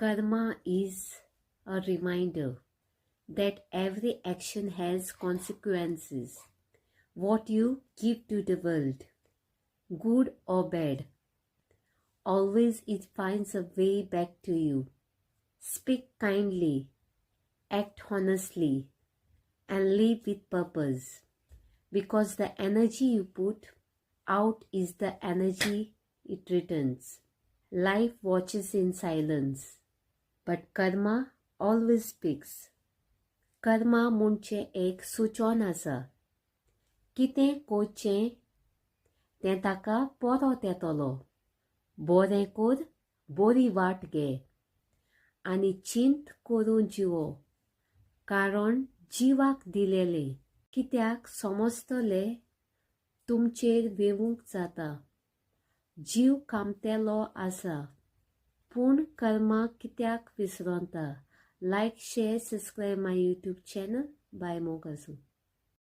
Karma is a reminder that every action has consequences. What you give to the world, good or bad, always it finds a way back to you. Speak kindly, act honestly, and live with purpose, because the energy you put out is the energy it returns. Life watches in silence, but karma always speaks. Karma म्हणजे एक सुचोन आसा. कितें करचें तें ताका परत येतलो. बरें कर, बरी वाट घे आनी चिंत करून जिवो, कारण जिवाक दिलेलें कित्याक समजतले तुमचेर वेवूंक जाता. जीव कामतेलो आसा, पूण कर्मा कित्याक विसरता. Like, share, subscribe my YouTube channel. Bye. मोग आसूं.